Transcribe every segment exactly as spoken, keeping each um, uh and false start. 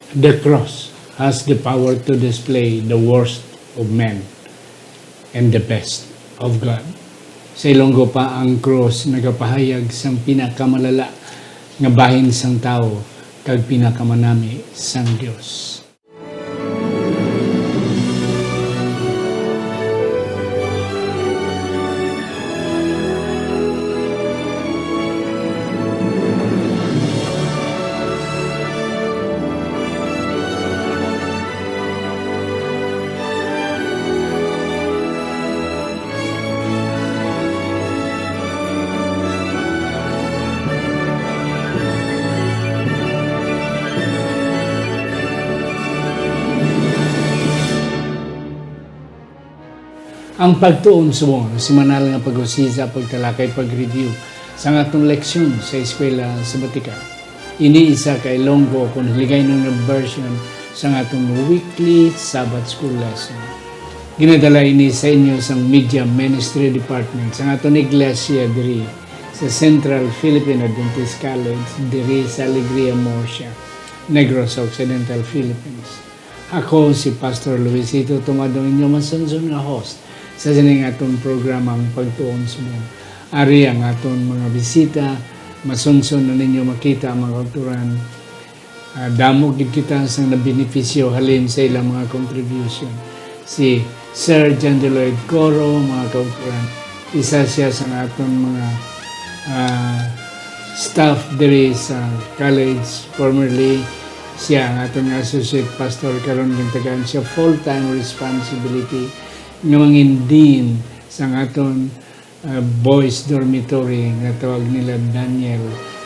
The cross has the power to display the worst of men and the best of God. Sa Ilonggo pa, ang cross nagapahayag sang pinakamalala nga bahin sang tawo kag pinakamanami sang Dios. Ang pagtuon subong, semanal nga pag-usisa, pagtalakay, pag-review sang aton leksyon sa eskwela sa Batika. Ini isa ka Ilonggo kon Hiligaynon nga version sang aton weekly Sabbath School lesson. Ginadala ini sa inyo sang Media Ministry Department sang aton iglesia diri sa Central Philippine Adventist College diri sa Alegria, Murcia, Negros Occidental, Philippines. Ako si Pastor Luisito Tomado, inyo masunson nga host sa sining aton programa, ang Pagtuon Subong. Ari ang aton mga bisita, masunson na ninyo makita ang mga kautoran. Ah, damo gid kita sang nabenepisyo halin sa ilang mga contribution. Si Sir John Lloyd Coro, mga kautoran, isa siya sa aton mga, ah, staff diri sa college. Formerly, siya ang aton nga associate pastor. Karon, gintagaan siya full-time responsibility nga mangin dean sang aton, ah, boys dormitory nga tawag nila Daniel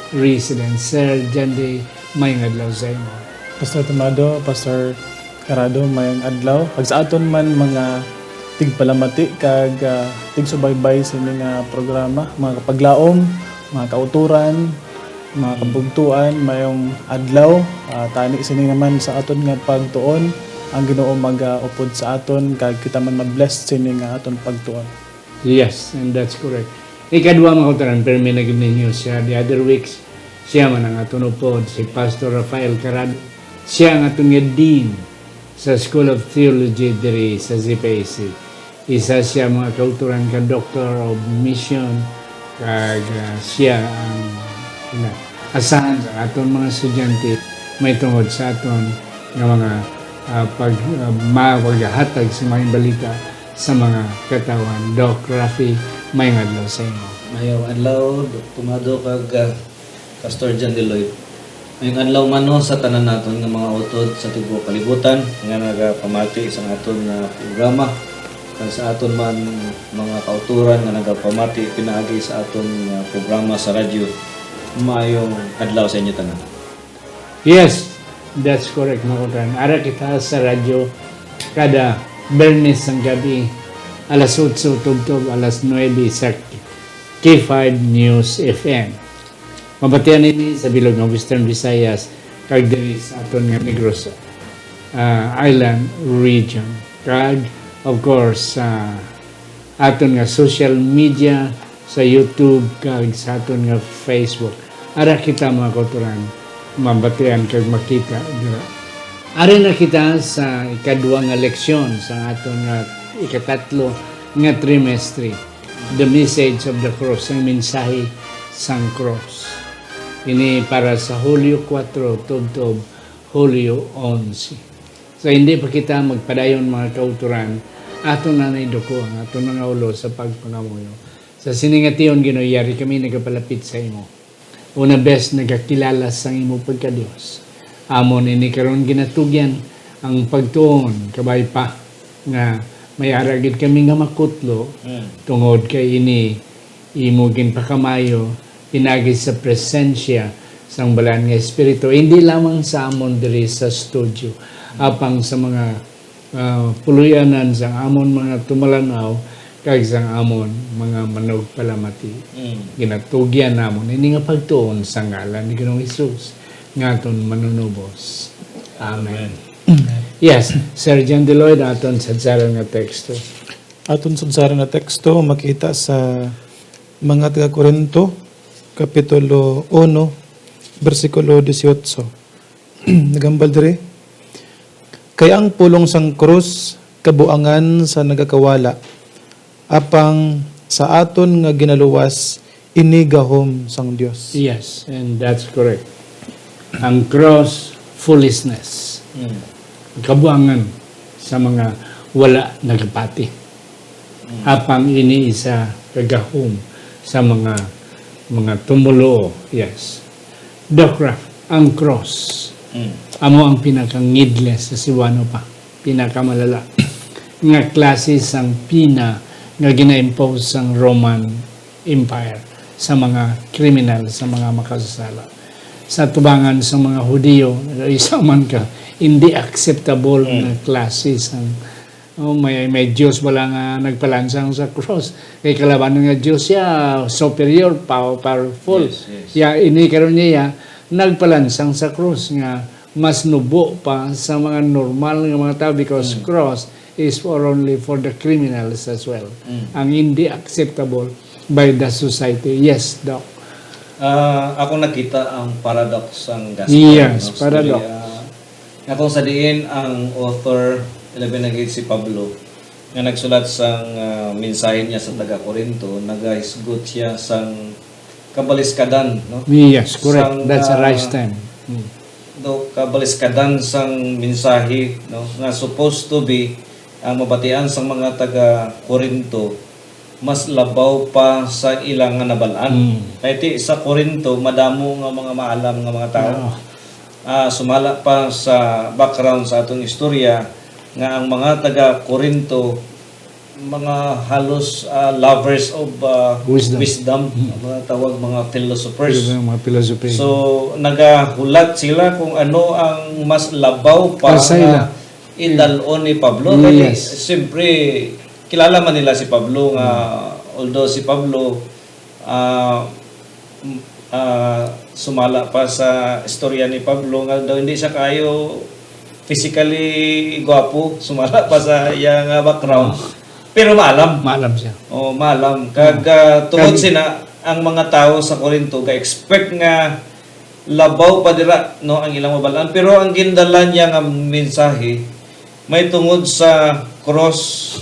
Residence. Sir John Lloyd, maayong adlaw sa imo. Pastor Tomado, Pastor Carado, maayong adlaw. Kag sa aton man mga tigpalamati kag, ah, tigsubaybay sa ining, ah, programa, mga kapaglaom, mga kautoran, mga kabugtuan, maayong adlaw. Ah, tani sini naman sa aton nga pagtuon, ang Ginoo magaupod sa aton kag kita man ma-bless sini nga aton pagtuon. Yes, and that's correct. Ikadua, mga kautoran, permi na gid ninyo siya the other weeks. Siya man ang aton upod, si Pastor Rafael Carado. Siya ang aton nga dean sa School of Theology diri sa Z P A C. Isa siya, mga kautoran, ka Doctor of Mission, kag, ah, siya ang inaasahan sa aton mga estudyante may tungod sa aton nga mga, ah, pag, ah, ma-, paghatag sa mga balita sa mga katawhan. Doc Rafi, maayong adlaw sa imo. Maayong adlaw, Doc Tomado, kag, ah, Pastor John Lloyd. Maayong adlaw man, no, sa tanan naton nga mga utod sa tibuok kalibutan nga nagapamati sa aton nga programa, kag sa aton man mga kautoran nga nagapamati pinaagi sa aton nga programa sa radyo. Maayong adlaw sa inyo tanan. Yes, that's correct, mga kautoran. Ara kita sa radyo kada Biyernes sang gabi, alas otso tubtob alas nuebe sa K five News F M. Mabatian ini sa bilog nga Western Visayas kag diri sa aton nga Negros, ah, Island region. Kag, of course, sa aton nga social media, sa YouTube, kag sa aton nga Facebook. Ara kita, mga kautoran, mabatian kag makita dira. Ari na kita sa ikadua nga leksyon sa aton nga ikatatlo nga trimestre. The Message of the Cross, ang mensahe sang cross. Ini para sa Hulyo kuwatro tubtob Hulyo onse. So, hindi pa kita magpadayon, mga kautoran, aton na naiduko ang aton mga ulo sa pagpangamuyo. Sa sini nga tion, Ginoo, yari kami nagapalapit sa imo. Una bes nagakilala sang imo pagka-Dios. Amon ini karon ginatugyan ang pagtuon, kabay pa nga may ara gid kami nga makutlo, Mm. tungod kay ini imo ginpakamayo pinagi sa presensya sang Balaan nga Espiritu, hindi lamang sa amon diri sa studio, apang sa mga ah, puloy-anan sang amon mga tumalan-aw kag sang amon mga manugpalamati. Mm. Ginatugyan namon ini nga pagtuon sa ngalan ni Ginoong Hesus nga aton Manunubos. Amen. Amen. Yes, Sir John Deloy, aton sadsaran nga teksto. Aton sadsaran nga teksto makita sa mga taga Corinto, Kapitulo uno, bersikulo dieciocho. Nagambal diri, Kay ang pulong sang krus kabuangan sa nagakawala, apang sa aton nga ginaluwas, ini gahom sang Dios. Yes, and that's correct. Ang cross, foolishness. Mm. Kabuangan sa mga wala nagapati. Mm. Apang ini isa ka gahom sa mga, mga tumoluo. Yes. Doc Ralph, ang cross, Mm. amo ang pinakangidles sa Cebuano pa. Pinakamalala nga klase sang pina nga gina-impose sang Roman Empire sa mga kriminal, sa mga makasasala. Sa tubangan sa mga Hudiyo, isa man ka hindi acceptable Mm. nga klase sang, oh, may, may Diyos bala nga nagpalansang sa cross. Kay kalaban nga Diyos siya, superior, pow-, powerful. Yes, yes. Ya, ini karon niya, nagpalansang sa cross nga mas nubo pa sa mga normal nga mga tao because Mm. cross is for only for the criminals as well. Mm. Ang hindi acceptable by the society. Yes, Doc. Ah, ako nakita ang paradox sang gospel, Yes, no? Especially, paradox. ah, nga kung sa diin ang author, ilabi na gid si Pablo, nga nagsulat sang, ah, mensahe niya sa taga Corinto, nagahisgot siya sang kabaliskadan, no? Yes, correct. Sang, That's a ah, right time. Mm. do kabaliskadan sang mensahe, no, nga supposed to be ang mabatian sang mga taga Corinto mas labaw pa sa ila nga nabal-an. Mm. Kay ti sa Corinto, madamo nga mga maalam nga mga tawo. Ah. Ah, sumala pa sa background sa atong istorya nga ang mga taga Corinto mga halos, ah, lovers of, ah, Wisdom. wisdom, Mm. ang mga tawag mga philosophers. Sila mga philosophy. So, nagahulat sila kung ano ang mas labaw pa Para sa nga ila. idalon ni Pablo. Kay Yes. siyempre, kilala man nila si Pablo nga, Mm. although si Pablo, ah, m-, ah, sumala pa sa istorya ni Pablo nga daw hindi siya kayo physically gwapo, sumala pa sa iya nga background. Oh. Pero maalam. Maalam siya. Oh, maalam. Kag, Oh. ah, tungod Kag sina, ang mga tawo sa Corinto ga-expect nga labaw pa dira, no, ang ilang mabal-an. Pero ang gindala niya nga mensahe, may tungod sa cross,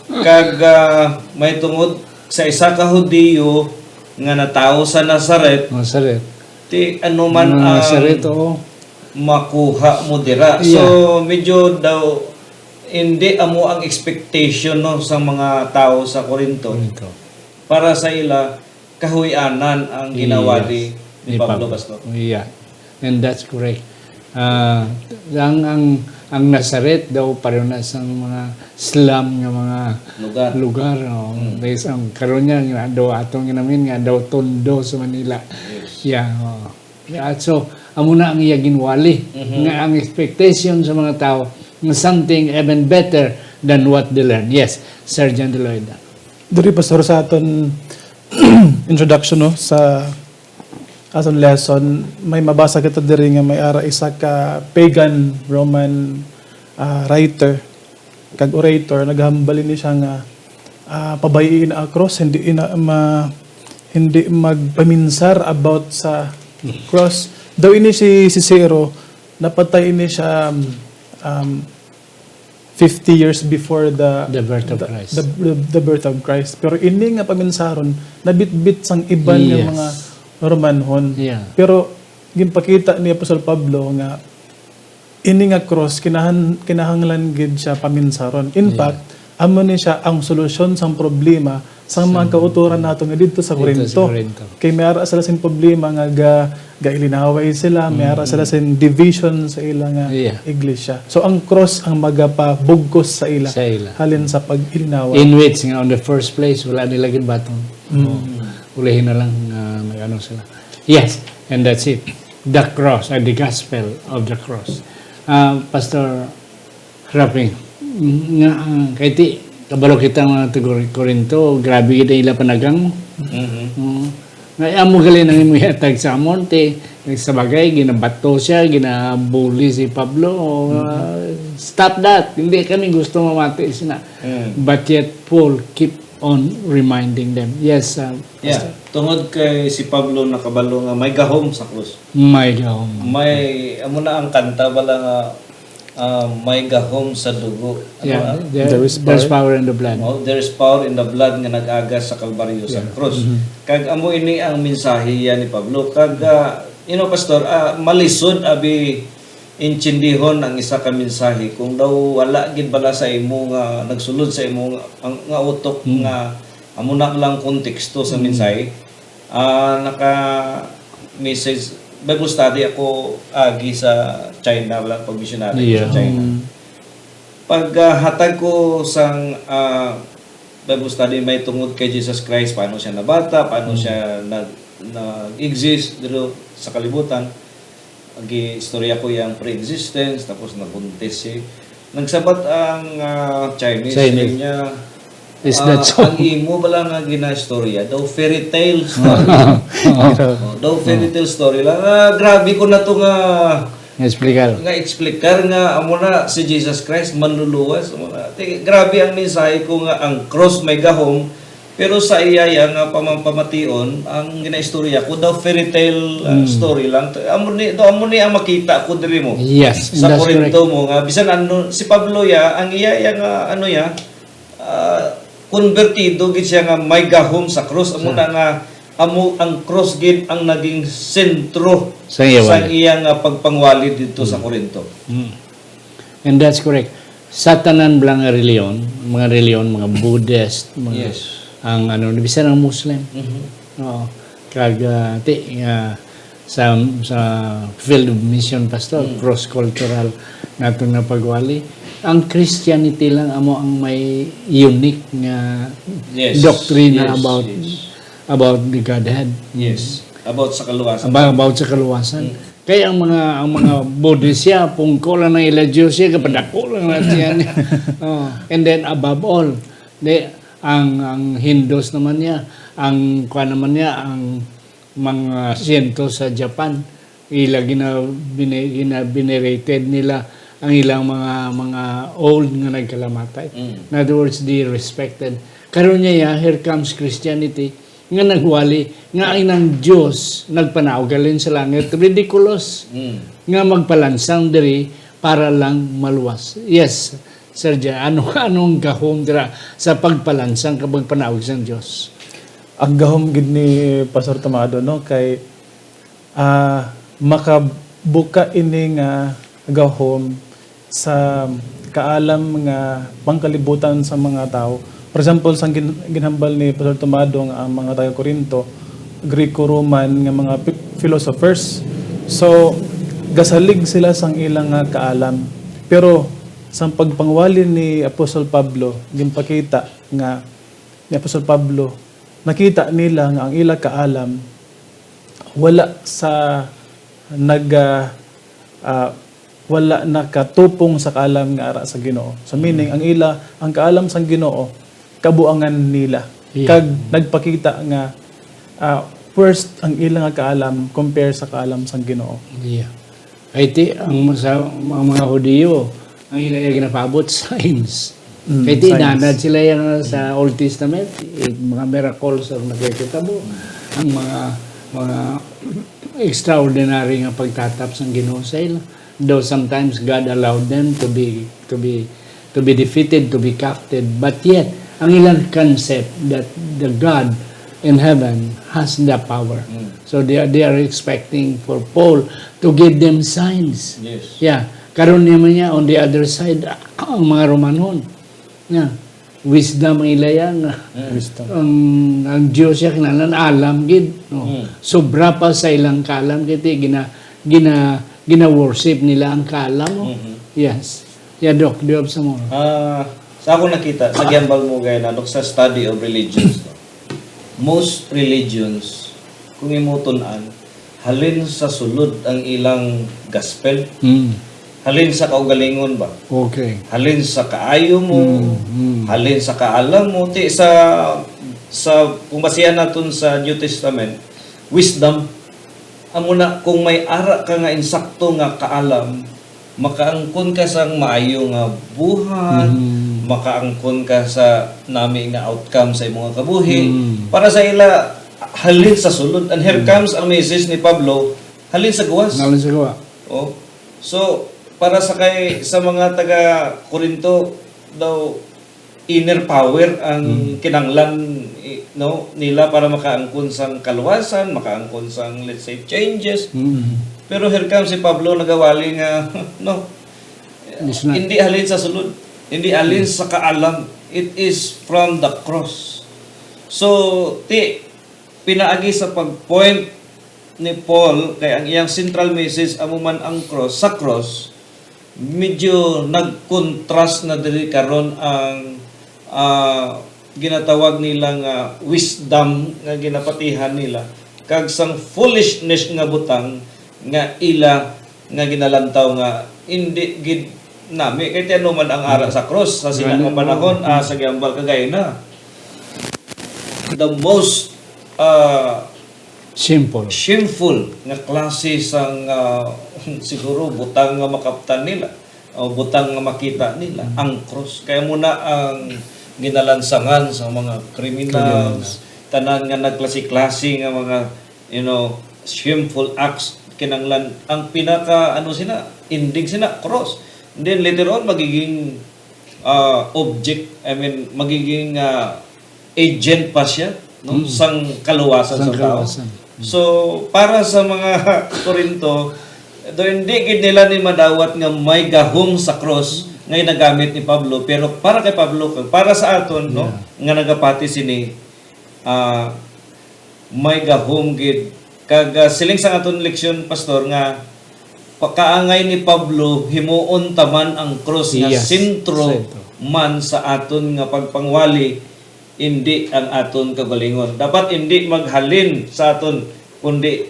kag, ah, may tungod sa isa ka Hudiyo nga natawo sa Nazaret. Nazaret. Ti ano man Mga ang Nazaret, oo. makuha mo dira. Yeah. So, medyo daw, hindi amo ang expectation, no, sa mga tawo sa Corinto. Corinto. Para sa ila, kahuy-anan ang ginawa Yes. ni, ni Ni Pablo, Pablo. Pastor. Yeah. And that's correct. Ah, ang, ang, ang Nazaret daw pareho na sa mga slum nga mga Lugar. lugar, oh. Mm. Dahil sa, ang karon niya, nga daw atong ginamin nga daw tondo sa Manila. Yes. Yeah, oh. Yeah, so, amo na ang iya ginwali, Mhm. nga ang expectation sa mga tao nga something even better than what they learn. Yes, Sergeant Lloyd. Diri, Pastor, sa aton introduction, no, sa aton lesson, may mabasa kita diri nga may ara isa ka pagan Roman, ah, writer kag orator, naghambal ini siya nga, ah, pabay-i na ang cross, hindi ina ma-, hindi magpaminsar about sa cross. Daw ini si Cicero, napatay ini siya, um, fifty years before the The birth of the, Christ. the, the, the birth of Christ. Pero ini nga paminsaron, nabitbit sang iban nga Yes. mga Romanhon. Yeah. Pero ginpakita ni Apostol Pablo nga ini nga cross, kinahan-, kinahanglan gid siya paminsaron. In Yeah. fact, amo ni siya ang solusyon sang problema sang mga Sang kautoran nato nga didto sa Didto sa Corinto. Corinto. Kay may ara sila sing problema nga ga-, gailinaway sila, may ara Mm. sila sing division sa ila nga Yeah. iglesia. So, ang cross ang magapabugkos sa ila Sa ila. halin sa pag-ilinaway. In which, nga, on the first place, wala nila ginbaton. Mm. Oh, ulihin na lang, ah, may ano sila. Yes, and that's it. The cross, and the gospel of the cross. Ah, Pastor Rafi, nga, ah, kay ti, kabalo kita mga taga Corinto, grabe gid ang ila panagang. Mhm. Oo. Nga, amo gali nang imo ihatag sa amon, ti, sa bagay, ginabato siya, ginabuli si Pablo. Mhm. Ah, stop that. Hindi kami gusto mamati sina. Mm. But yet, Paul keep on reminding them. Yes, ah, Yeah. Pastor. Tungod kay si Pablo nakabalo nga may gahom sa krus. May gahom. May, amo na ang kanta bala nga, Ah, may gahom sa dugo. Ano, Yeah, ah? there- There is there's power. Power in the blood. Oh, there's power in the blood nga nag-agas sa Kalbaryo sa Yeah. krus. Mhm. Kag amo ini ang mensahe yan ni Pablo. Kag, ah, you know, Pastor, ah, malisod abi intindihon ang isa ka mensahe kung daw wala gid bala sa imo nga nagsulod sa imo nga, ang, nga utok Mm. nga amo na lang konteksto sa Mm. mensahe. Ah, naka message Bible study ako agi sa China, wala pag missionary Yeah. sa China. Mm. Paghatag ko sang ah, Bible study may tungod kay Jesus Christ, paano siya nabata, paano Mm. siya nag nag-exist dito sa kalibutan. Agi-istorya ko yung pre-existence, tapos nabuntis si nagsabat ang ah, Chinese, Chinese. Niya, Is ah, that so? Ang imo bala nga ginaistorya daw fairy tale story. Oh, daw fairy tale story lang. Ah, grabe ko na to nga Explicar. Nga explicar nga amo na si Jesus Christ manluluwas, amo na. Ti, grabe ang mensahe ko nga ang cross may gahom, pero sa iya ya nga pamampamation ang ginaistorya ko daw fairy tale uh, Mm. story lang. Amo ni do amo ni ang makita ko diri mo. Yes, Sa that's Corinto correct. Mo nga bisan ano si Pablo ya ang iya ya nga ano ya ah, konbertido gid siya nga may gahom sa cross amo Sa- na nga amo ang cross gid ang naging sentro Sa iya sa wala. Iya nga pagpangwali dito sa Mm. Corinto. Mm. And that's correct. Sa tanan bala nga reliyon, mga reliyon, mga Buddhist, mga Yes. Ang ano, bisan ang Muslim. Mhm. Oo. Kag ah, ti nga sa sa field of mission, Pastor, Mm. cross-cultural nato nga pagwali. Ang Christianity lang amo ang may unique nga Yes. doctrine Yes, about yes. About the Godhead. Yes. About sa kaluwasan. About, about sa kaluwasan. Mm. Kaya ang mga ang mga Buddhist siya, pungko lang ang ila Diyos siya, kapadako lang na siya. Oh. And then above all, di, ang ang Hindus naman niya, ang kuan naman niya, ang mga siyento sa Japan, ila gina, bine- gina venerated nila ang ilang mga mga old nga nagkalamatay. Mm. In other words, they respected. Karon niya, here comes Christianity nga nagwali nga ang inang Dios nagpanaog halin sa langit. Ridiculous Mm. nga magpalansang diri para lang maluwas. Yes, Sir Jan, ano anong gahom dira sa pagpalansang kag pagpanaog sang Dios? Ang gahom gid ni Pastor Tomado, no, kay ah, makabuka ini nga gahom sa kaalam nga pangkalibutan sa mga tawo. For example, sang gin- ginhambal ni Pastor Tomado nga ang mga taga Corinto, Greco-Roman nga mga pi- philosophers. So, gasalig sila sang ilang nga kaalam. Pero sang pagpangwali ni Apostol Pablo, ginpakita nga ni Apostol Pablo, nakita nila nga ang ila kaalam wala sa nag ah, ah, wala nakatupong sa kaalam nga ara sa Ginoo. So meaning ang ila ang kaalam sang Ginoo kabuangan nila Yeah. kag nagpakita nga ah, worst ang ila nga kaalam compare sa kaalam sang Ginoo. Yeah. Ay ti ang sa ang mga Hudiyo, ang ila iya ginapaabot science. Mm, Kay ti science. nanad sila yan sa Old Testament, eh, mga miracles ang nagkakitabo, ang mga mga extraordinary nga pagtatap sang Ginoo sa ila. Though sometimes God allowed them to be to be to be defeated, to be captive, but yet ang ilang concept that the God in heaven has the power. Mm. So they are, they are expecting for Paul to give them signs. Yes. Yeah. Karon naman niya, on the other side, ang mga Romanon. Yeah. Wisdom ang ilaya nga. Mm. Wisdom. Ang, ang Diyos siya kinalan alam gid. No? Mm. Sobra pa sa ilang kalam kay ti gina, gina, gina-worship nila ang kalam. No? Mhm. Yes. Yeah, Doc, do you have some more? Ah, sa akong nakita, sa gihambal mo gaya na, Dok, sa study of religions, no? Most religions, kung imo tun-an, halin sa sulod ang ilang gospel. Mm. Halin sa kaugalingon ba? Okay. Halin sa kaayo mo, Mm, mm. halin sa kaalam mo, ti sa sa kung basihan naton sa New Testament, wisdom amo na kung may ara ka nga insakto nga kaalam, makaangkon ka sang maayo nga buhat, Mm. makaangkon ka sa nami nga outcome sa imong kabuhi. Mm. Para sa ila halin sa sulod. And here comes ang message ni Pablo, halin sa gawas. Nalin sa gawa. Oh. So, Para sa kay, sa mga taga Corinto daw, inner power ang Mm. kinanglan, i-, no, nila para makaangkon sang kaluwasan, makaangkon sang, let's say, changes. Mm. Pero here comes si Pablo nagawali nga, no, It's not. Hindi halin sa sulod. Hindi halin Mm. sa kaalam. It is from the cross. So, ti, pinaagi sa pag-point ni Paul, kay ang iyang central message amo man ang cross, sa cross, medyo nag-contrast na diri karon ang, ah, ginatawag nila nga wisdom nga ginapatihan nila kag sang foolishness nga butang nga ila nga ginalantaw nga hindi gid nami kay ti ano man ang ara Mm. sa krus sa sila Ano nga mo? panahon, ah, Mm. sa gihambal kagay na the most, ah, Simple. shameful nga klase sang, ah, siguro butang nga makaptan nila o butang nga makita nila, Mm. ang krus. Kaya mo na ang ginalansangan sa mga criminals, Criminals. tanan nga nagklase-klase nga mga, you know, shameful acts, kinanglan, ang pinaka, ano sina, ending sina, cross. And then later on, magiging, ah, object, I mean, magiging, ah, agent pa siya, no? Mm. Sang kaluwasan Sang sa tao. kaluwasan. Mm. So, para sa mga Corinto, do hindi gid nila ni madawat nga may gahom sa cross nga ginagamit ni Pablo, pero para kay Pablo, para sa aton, no, Yeah. nga nagapati sini, ah, may gahom gid. Kag, ah, siling sa aton leksyon, Pastor, nga pakaangay ni Pablo, himuon ta man ang krus nga Yes, sentro sentro. man sa aton nga pagpangwali, indi ang aton kaugalingon. Dapat indi maghalin sa aton, kundi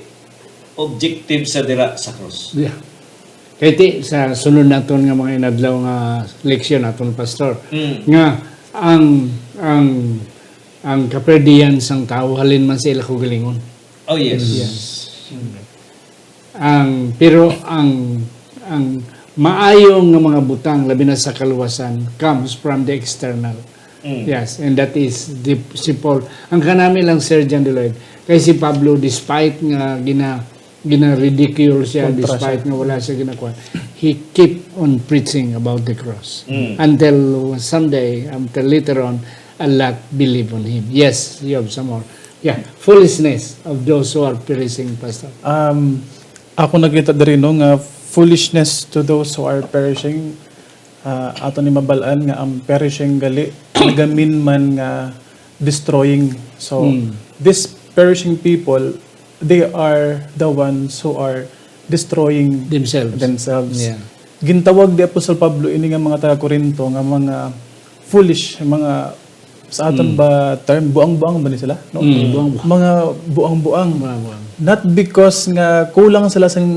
objective sa dira sa krus. Yeah. Kay ti, sa sunod naton nga mga inadlaw nga leksyon naton, Pastor, Mm. nga ang, ang, ang kaperdian sang tawo halin man sa ila kaugalingon. Oh, yes. Yes. Ang, pero ang, ang maayo nga mga butang, labi na sa kaluwasan, comes from the external. Mm. Yes, and that is the, si Paul. Ang kanami lang, Sir John Lloyd, kay si Pablo, despite nga gina-, gina-ridicule siya, Kontra despite siya. nga wala siya ginakuha, he keep on preaching about the cross. Mm. Until someday, until later on, a lot believe on him. Yes, you have some more. Yeah, foolishness of those who are perishing, Pastor. Um, ako nakita diri, no, nga foolishness to those who are perishing, ah, ato ni mabal-an nga ang perishing gali, nagamin man nga destroying. So, Mm. these perishing people, they are the ones who are destroying Themselves. themselves. Yeah. Gintawag ni Apostol Pablo ini nga mga taga-Corinto nga mga foolish, mga, sa aton Mm. ba term, buang-buang ba ni sila? No? Mm, buang-buang. Mga buang-buang. Buang-buang. Not because nga kulang sila sang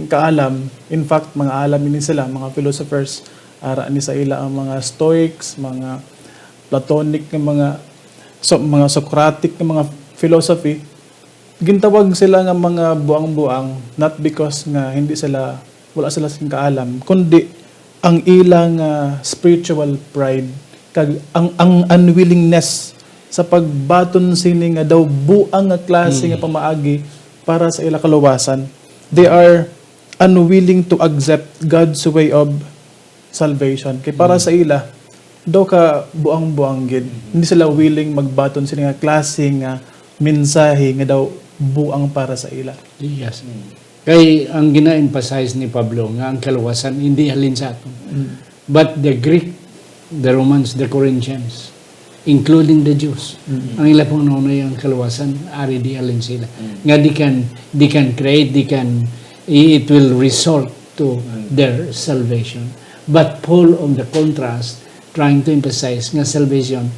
kaalam. In fact, mga alam ini sila, mga philosophers. Ara ni sa ila ang mga Stoics, mga Platonic nga mga, so, mga Socratic nga mga philosophy. Gintawag sila nga mga buang-buang, not because nga hindi sila, wala sila sing kaalam, kundi ang ila nga spiritual pride, kag ang, ang unwillingness sa pagbaton sini nga daw buang nga klase nga Mm. pamaagi para sa ila kaluwasan. They are unwilling to accept God's way of salvation. Kay para Mm. sa ila, daw ka buang-buang gid. Mm. Hindi sila willing magbaton sini nga klase nga mensahe nga daw buang para sa ila. Yes. Mm. Kay ang gina-emphasize ni Pablo nga ang kaluwasan hindi halin sa aton. Mm. But the Greek, the Romans, the Corinthians, including the Jews, Mm. ang ila pangnunoy ang kaluwasan, ari di halin sila. Mm. Nga they can, they can create, they can, it will result to Mm. their salvation. But Paul, on the contrast, trying to emphasize nga salvation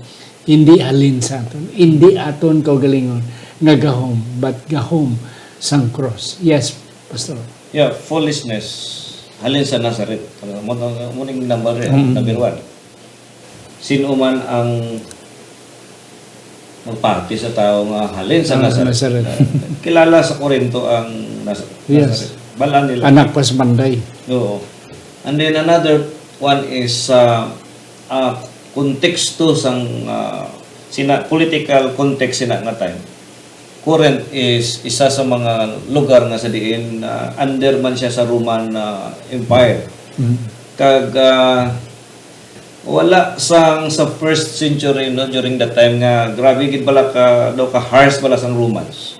hindi halin sa aton, hindi aton kaugalingon nga gahom, but gahom sang cross. Yes, Pastor. Yeah, foolishness. Halin sa Nazareth. Ano, mo, mo, mo ning number, eh, Mm. number one. Sino man ang magpati sa tao nga halin sa Ah, Nazareth? Nazareth. Ah, kilala sa Corinto ang Naz-, Yes. Nazareth. Balaan nila. Anak pa sa panday. Oo. And then another one is, ah, ah, konteksto sang, ah, sina-, political context sina nga time. Corinth is isa sa mga lugar nga sa diin, ah, under man siya sa Roman, ah, Empire. Mm. Kag, ah, wala sang sa first century, no, during that time nga grabe gid bala ka, daw ka harsh bala sang Romans.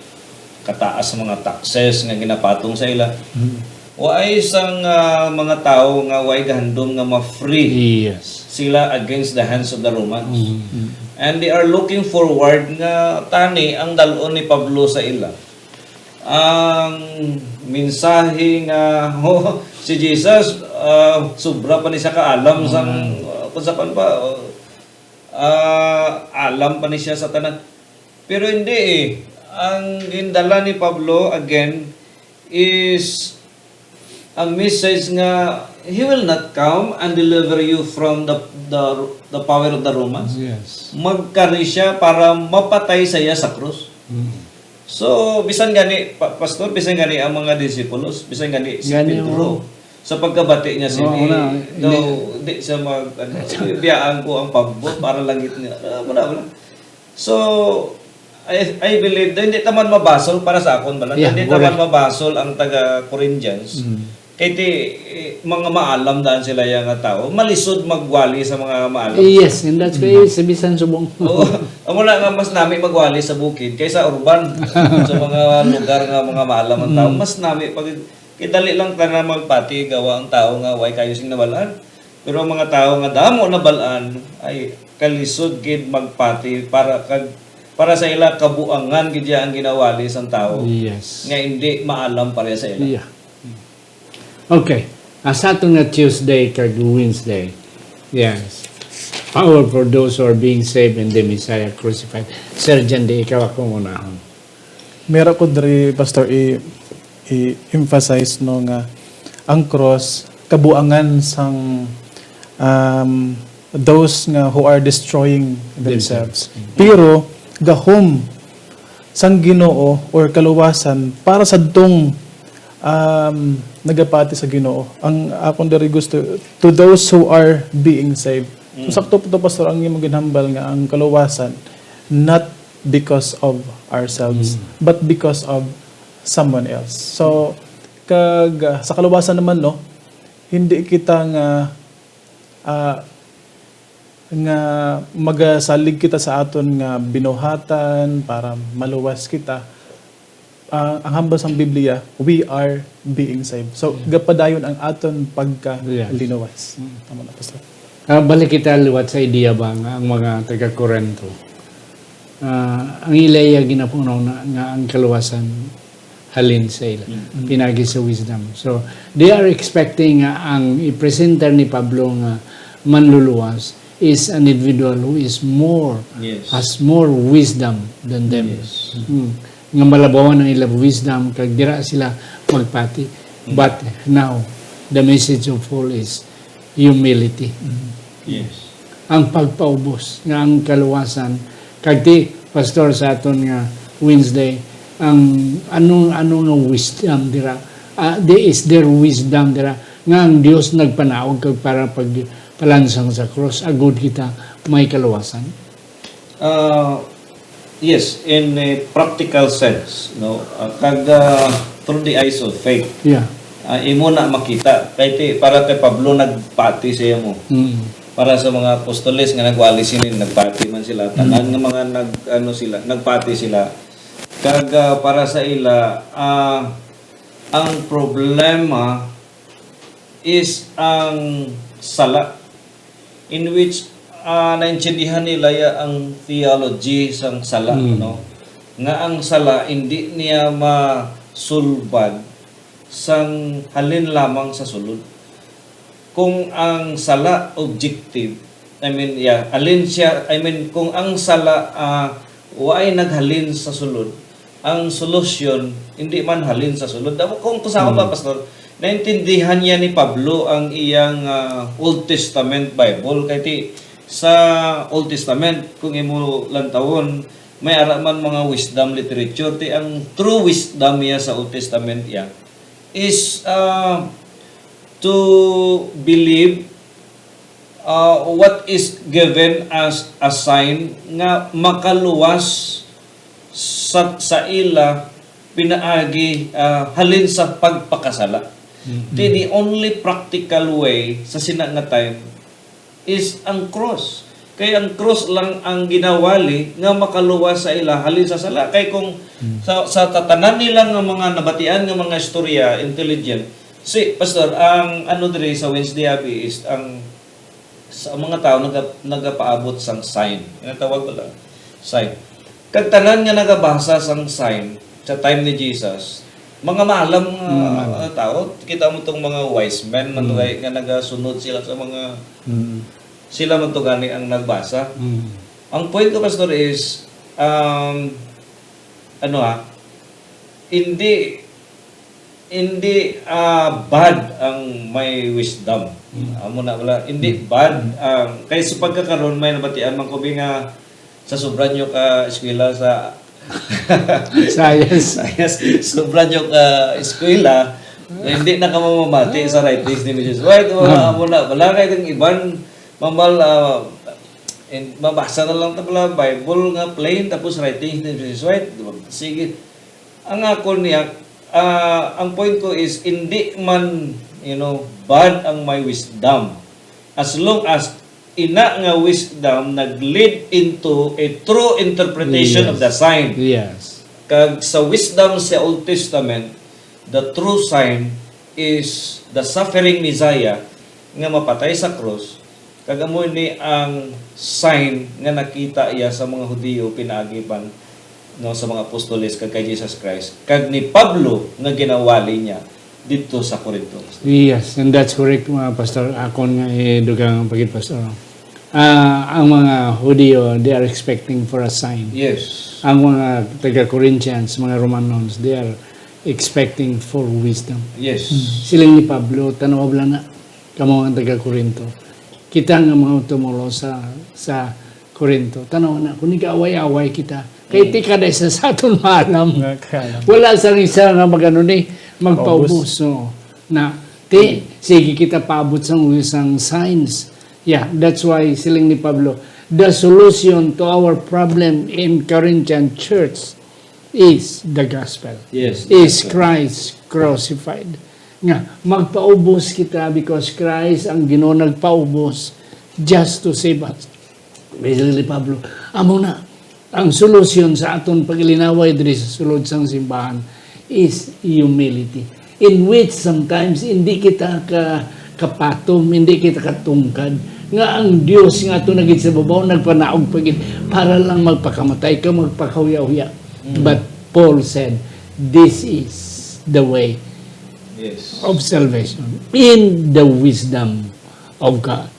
Kataas mga taxes nga ginapatong sa ila. Mm. Waay sang, ah, mga tawo nga way gahandom nga ma-free Yes. sila against the hands of the Romans. Mm. And they are looking forward nga tani ang dal-on ni Pablo sa ila. Ang mensahe nga, oh, si Jesus, ah, sobra pa ni siya kaalam sang, Mm. ah, kung sa pan pa, oh, ah, alam pa ni siya sa tanan. Pero hindi eh. Ang gindala ni Pablo, again, is ang message nga he will not come and deliver you from the, the, the power of the Romans. Yes. Magkari siya para mapatay sa iya sa krus. Mm. So, bisan gani, pa-, Pastor, bisan gani ang mga disipulos, bisan gani si Gani, Pedro, oo. sa pagkabati niya Oo, sini, una, daw, hindi. di siya mag-, ano, "Biyaan ko ang pagbuot para langit niya." Ah, wala, wala. So, I, I believe, hindi ta man mabasol para sa akon, bala. Yeah, Hindi ta man correct. mabasol ang taga Corinthians. Mm. Kay ti, eh, mga maalam daan sila ya nga tawo. Malisod magwali sa mga maalam. Yes, and that's why Mm. sa bisan subong. Oo. Amo na nga mas nami magwali sa bukid kaysa urban. Sa mga lugar nga mga maalam ang tawo, Mm. mas nami pag, kay dali lang tanan magpati gawa ang tawo nga way kayo sing nabal-an. Pero ang mga tawo nga damo nabal-an ay kalisod gid magpati para kag, para sa ila kabuangan gid ya ang ginawali sang tawo Yes. nga hindi maalam pareha sa ila. Yeah. Okay. Ah, sa aton nga Tuesday kag Wednesday. Yes. Power for those who are being saved and the Messiah crucified. Sir Jan, di ikaw ako unahon. Meron ko diri, Pastor, i, i-emphasize, no, nga ang cross, kabuangan sang, um, those nga who are destroying themselves. Themselves. Pero gahom sang Ginoo or kaluwasan para sa dong, um, nagapati sa Ginoo. Ang akon diri gusto, to those who are being saved. So, Mm. sakto po to, Pastor, ang imong ginhambal nga ang kaluwasan, not because of ourselves, Mm. but because of someone else. So, kag, ah, sa kaluwasan naman, no, hindi kita nga, ah, nga magasalig kita sa aton nga binuhatan para maluwas kita. Ah, ang hambal sang Biblia, we are being saved. So, Yeah. gapadayon ang aton Yes. pagkalinuwas. Mm. Tama na, Pastor. Ah, balik kita liwat sa ideya ba nga ang mga taga-Corinto, ah, ang ila iya ginapunaw na nga ang kaluwasan halin sa ila, Mm. pinagi sa wisdom. So, they are expecting nga ang i-presenter ni Pablo nga manluluwas is an individual who is more, Yes. has more wisdom than them. Yes. Mm. Nga malabawan ang ilang wisdom, kag dira sila magpati. Mm. But now, the message of Paul is humility. Mm. Yes. Ang pagpaubos nga ang kaluwasan, kag ti, Pastor, sa aton nga Wednesday, ang ano, ano nga wisdom dira? Ah, di is there wisdom dira nga ang Dios nagpanaog kag para pagpalansang sa krus, agud kita may kaluwasan? Ah, yes, in a practical sense, no? Ah, kag, ah, through the eyes of faith. Yeah. Ah, imo na makita. Kay ti, para kay Pablo, nagpati siya mo. Mm. Para sa mga apostoles nga nagwali sini, nagpati man sila. Tanan Mm. nga mga nag-, ano sila, nagpati sila. Kag, ah, para sa ila, ah, ang problema is ang sala, in which, ah, naintindihan nila ya ang theology sang sala, Mm. no? Nga ang sala, hindi niya masulbad sang halin lamang sa sulod. Kung ang sala objective, I mean, yeah, halin siya, I mean, kung ang sala, ah, waay naghalin sa sulod, ang solusyon hindi man halin sa sulod. Amo, kung, kung sa ako ba, Mm. Pastor, naintindihan niya ni Pablo ang iyang, ah, Old Testament Bible. Kay ti, sa Old Testament, kung imo lantawon, may ara man mga wisdom literature. Ti ang true wisdom niya sa Old Testament iya is, ah, to believe, ah, what is given as a sign nga makaluwas sa, sa ila pinaagi, ah, halin sa pagpakasala. Mm-mm. Di, the only practical way sa sina nga time is ang cross. Kay ang cross lang ang ginawali nga makaluwas sa ila halin sa sala. Kay kung Mm. sa, sa tatanan nila nga mga nabatian nga mga istorya, intelligent, si, Pastor, ang ano diri sa Wednesday abi is ang sa mga tawo naga-, nagapaabot sang sign. Nga tawag wala? Sign. Kag tanan nga nagabasa sang sign sa time ni Jesus, mga maalam nga, Mm, maalam. ah, tawo. Kita mo tong mga wise men man Mm. tugay nga nagasunod sila sa mga, Mm. sila man to gani ang nagbasa. Mm. Ang point ko, Pastor, is, um, ano ha, hindi, hindi, ah, bad ang may wisdom. Mm. Amo na wala, hindi Mm. bad ang, kay sa pagkakaron may nabatian man ko bi nga sa sobra nyo ka eskwela sa Science. Science, sobra nyo ka eskwela, na hindi na ka mamamati sa writings ni Missus White. Wala, Ah. amo na, wala kay itong iban, mamal, ah, and mabasa na lang ta pala Bible nga plain, tapos writings ni Missus White. Sige. Ang ako niya, ah, ang point ko is, hindi man, you know, bad ang may wisdom. As long as ina nga wisdom nag-lead into a true interpretation of the Yes. sign. Yes. Kag sa wisdom sa Old Testament, the true sign is the suffering Messiah nga mapatay sa krus, kag amo ni ang sign nga nakita iya sa mga Hudiyo pinaagi pa, no, sa mga apostoles kag kay Jesus Christ, kag ni Pablo nga ginawali niya didto sa Corinto. Yes, and that's correct, mga pastor. Akon nga idugang pagid, pastor. Ah, ang mga Hudiyo, they are expecting for a sign. Yes. Ang mga taga-Corinthians, mga Romanos, they are expecting for wisdom. Yes. Mm. Siling ni Pablo, "Tanawa bala na, kamo ang taga-Corinto. Kita nga mga tumulo sa, sa Corinto. Tanawa na, kung nag-away-away kita, kay Mm. ti kada isa sa aton maalam. Nga kaalam. Wala sang isa nga magano ni, magpaubos." Paubos. So, na, ti, Mm. sige kita paabot sang, sang signs. Yeah, that's why siling ni Pablo, "The solution to our problem in Corinthian church is the gospel, Yes, is gospel. Christ crucified." Nga, magpaubos kita because Christ ang Ginoo nagpaubos just to save us. Siling ni Pablo, amo na, ang solusyon sa aton paglinaway diri sa sulod sang simbahan is humility, in which sometimes hindi kita ka, kapatom, hindi kita katungkad, nga ang Dios nga ato nagid sa babaw, nagpanaog pa gid para lang magpakamatay ka, magpakahuya-huya. Mm. But Paul said, "This is the way Yes. of salvation, in the wisdom of God."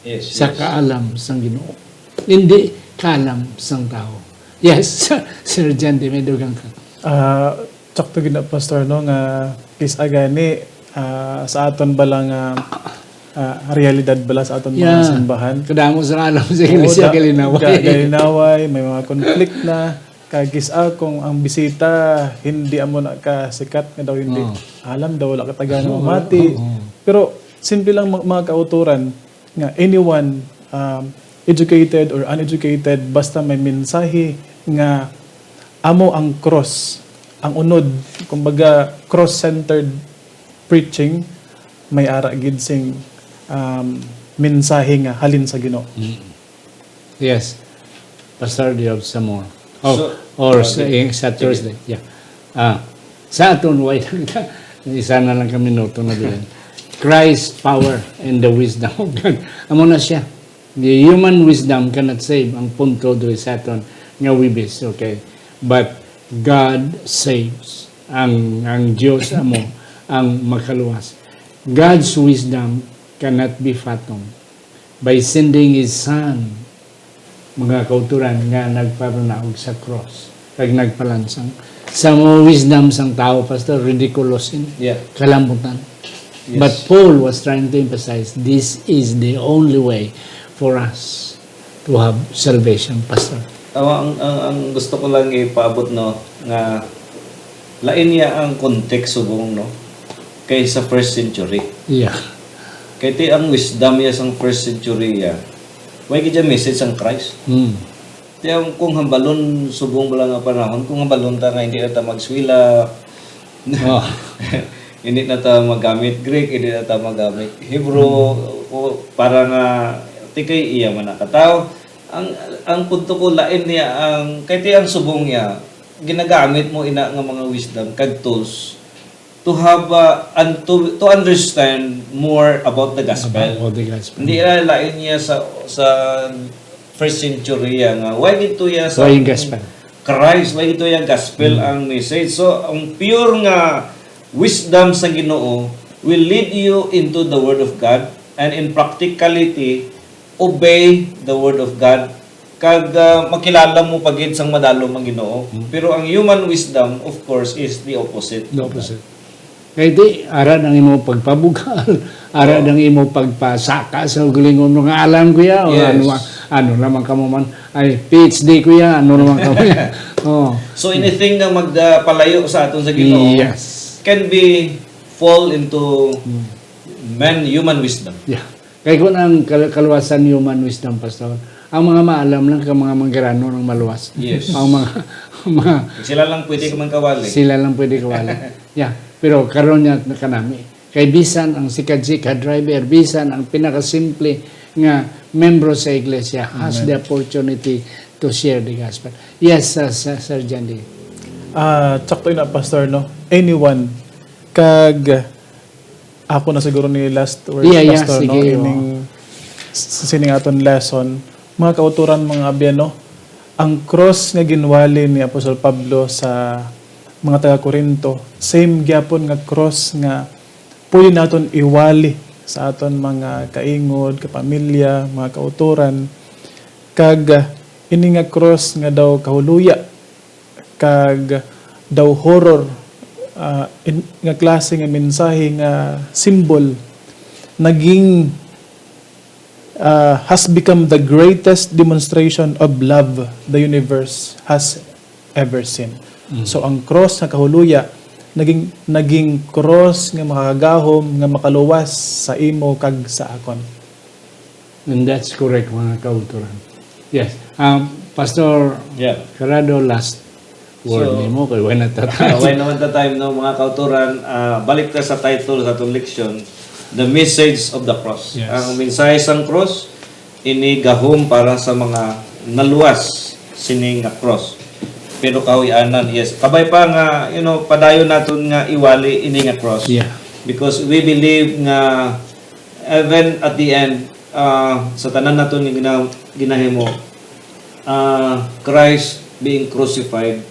Yes, Sa yes. kaalam sang Ginoo, hindi kaalam sang tawo. Yes, Sir Jan, di may dugang ka. Ah, sakto gid na, Pastor, no, nga kis-a gani, ah, sa aton bala nga, ah, realidad bala sa aton mga Yeah. simbahan. Kadamo sa alam sa Oo, iglesia, da-, kalinaway. ga-, kalinaway, may mga conflict na. Kag kis-a kung ang bisita hindi amo na ka sikat nga daw hindi Oh. alam daw, wala ka taga Oo, mamati. oo. Pero simple lang, mga, mga kauturan, nga anyone, um, educated or uneducated, basta may mensahe nga amo ang cross, ang unod, kumbaga, cross-centered preaching, may ara gid sing, um, mensahe nga halin sa Ginoo. Mm. Yes. Pastor, do you have some more? Oh, So, or uh, sa, di-, sa sige. Thursday. Yeah. Ah, sa aton, why lang ta? Isa na lang ka minuto na din. Christ power and the wisdom of God. Amo na siya. The human wisdom cannot save. Ang punto diri sa aton nga wibis, okay? But God saves. Ang, ang Dios amo ang makaluwas. God's wisdom cannot be fathomed. By sending His Son, mga kauturan nga nagparanaog sa cross, kag nagpalansang. Sa mga wisdom sang tao, Pastor, ridiculous ini. Yeah. Kalambutan. Yes. But Paul was trying to emphasize, this is the only way for us to have salvation, Pastor. Tama, ang, ang, ang gusto ko lang ipaabot, no, nga lain niya ang context subong, no, kay sa first century. Yeah. Kay ti ang wisdom niya sang first century, ya, way gid siya message sang Christ. Hmm. Ti ang kung hambalon subong bala nga panahon, kung hambalon ta nga hindi na ta magswila, Oh. Hindi na ta magamit Greek, hindi na ta magamit Hebrew, o para nga, ti kay iya man ang katawo. Ang, ang punto ko, lain niya ang, kay ti ang subong niya, ginagamit mo ina nga mga wisdom kag tools to have, uh, and to, to understand more about the gospel. About the gospel. Hindi na lain niya sa, sa first century ya nga, why dito ya sa Why yung gospel? Christ, why ito yung gospel ang message? So, ang pure nga wisdom sa Ginoo will lead you into the Word of God, and in practicality, obey the Word of God, kag, ah, makilala mo pa gid sang madalom ang Ginoo. Hmm. Pero ang human wisdom, of course, is the opposite. The opposite. Kay di, ara ang imo pagpabugal, ara ang imo pagpasaka sa ugalingon mo nga, "Alam ko ya," o Yes. ano, "Ano naman kamo man, ay, P H D ko ya, ano naman kamo ya." Oh. So, anything nga magpalayo sa aton sa Ginoo Yes. can be fall into Hmm. man human wisdom. Yeah. Kay kung ang kal-, kaluwasan human wisdom, Pastor, ang mga maalam lang kag mga manggirano ang maluwas. Yes. Ang mga, mga Sila lang pwede ka man kawali. Sila lang pwede kawali. Yeah. Pero karon niya na kanami. Kay bisan ang sikad-sikad driver, bisan ang pinakasimple nga membro sa iglesia has Amen. the opportunity to share the gospel. Yes, uh, Sir, Sir Jandy. Ah, sakto na, Pastor, no? Anyone. Kag ako na siguro ni last words, Yeah, yeah, Pastor, no? sige, oo. Ining s-, sining aton lesson. Mga kauturan, mga abyan, no? Ang cross nga ginwali ni Apostol Pablo sa mga taga-Corinto, same gyapon nga cross nga pwede naton iwali sa aton mga kaingod, kapamilya, mga kauturan. Kag, ah, ini nga cross nga daw kahuluya, kag daw horror, ah, in-, nga klase nga mensahe nga symbol naging, ah, has become the greatest demonstration of love the universe has ever seen. Mm. So, ang cross nga kahuluya naging, naging cross nga makagahom, nga makaluwas sa imo kag sa akon. And that's correct, mga kauturan. Yes. Um, Pastor Yeah. Carado, last word So, nimo, kay wala na ta time. Ah, wala naman ta time, no, mga kauturan. Ah, balik ta sa title sa atong leksyon, The Message of the Cross. Yes. Ang mensahe sang cross, ini gahom para sa mga naluwas sini nga cross. Pero kahuy-anan, yes. Kabay pa nga, you know, padayon naton nga iwali ini nga cross. Yeah. Because we believe nga even at the end, ah, sa tanan naton nga gina-, ginahimo, ah, Christ being crucified,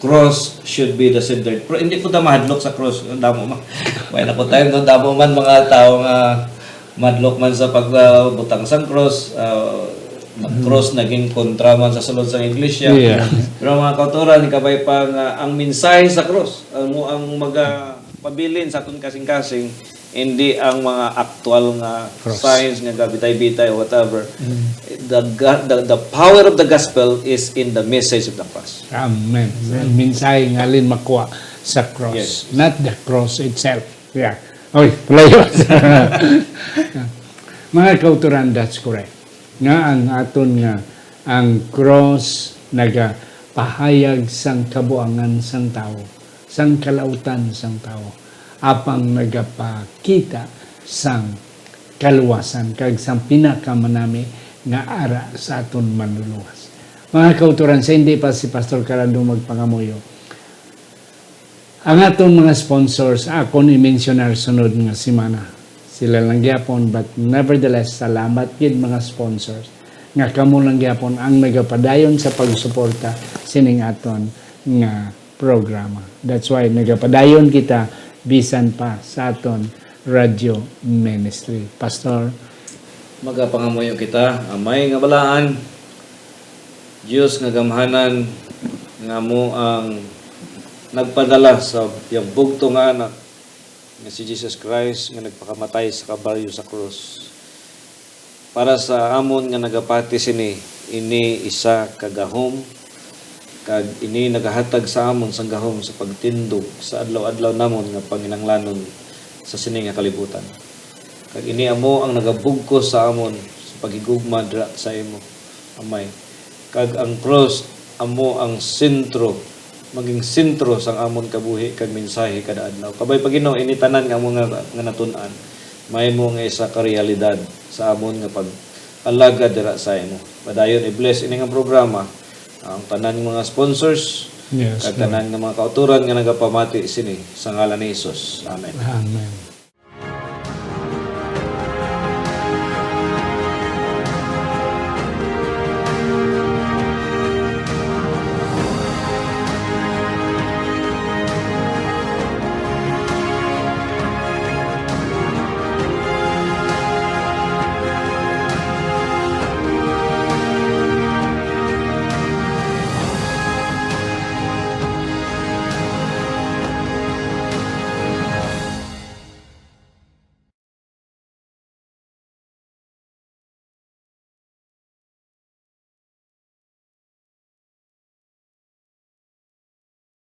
cross should be the center. Pero hindi po ta mahadlok sa cross. Ang damo man. May na po tayo, no? Damo man mga tao nga madlok man sa pagbutang sang cross, ah, ang Mhm. cross naging kontra man sa sulod sang iglesia. Yeah. Pero mga kauturan, kabay pa nga ang mensahe sa cross, ang, ang magapabilin sa aton kasing-kasing, hindi ang mga aktual nga Cross. signs nga gabitay-bitay or whatever. Mm. The ga-, the, the power of the gospel is in the message of the cross. Amen. Ang mensahe nga halin makuha sa cross, Yes. not the cross itself. Yeah. Oy, palayo. Mga kauturan, that's correct. Nga ang aton nga, ang cross nagapahayag sang kabuangan sang tawo, sang kalautan sang tawo, apang nagapakita sang kaluwasan kag sang pinakamanami nga ara sa aton Manluluwas. Mga kauturan, sa hindi pa si Pastor Carado magpangamuyo, ang aton mga sponsors, akon i-mensionar sunod nga semana. Sila lang gyapon, but nevertheless, salamat gid mga sponsors nga kamo lang gyapon ang nagapadayon sa pagsuporta sining aton nga programa. That's why nagapadayon kita bisan pa sa aton radio ministry. Pastor? Magapangamuyo kita, Amay nga balaan, Dios nga gamhanan, nga amo ang nagpadala sa iyang bugtong nga Anak, nga si Jesus Christ, nga nagpakamatay sa kabalyo sa krus. Para sa amon nga nagapati sini, ini isa ka gahom, kag ini nagahatag sa amon sang gahom sa pagtindog sa adlaw-adlaw namon nga panginahanglanon sa sini nga kalibutan. Kag ini amo ang nagabugkos sa amon sa paghigugma dira sa imo, Amay. Kag ang krus amo ang sentro maging sentro sang amon kabuhi kag mensahe kada adlaw. Kabay pa, Ginoo, ini tanan nga amon nga, nga natun-an, mahimo nga isa ka realidad sa amon nga pag-alagad dira sa imo. Padayon i-bless ini nga programa, ang tanan nga mga sponsors, Yes, kag Lord. tanan nga mga kautoran nga nagapamati sini, sa ngalan ni Jesus. Amen. Amen.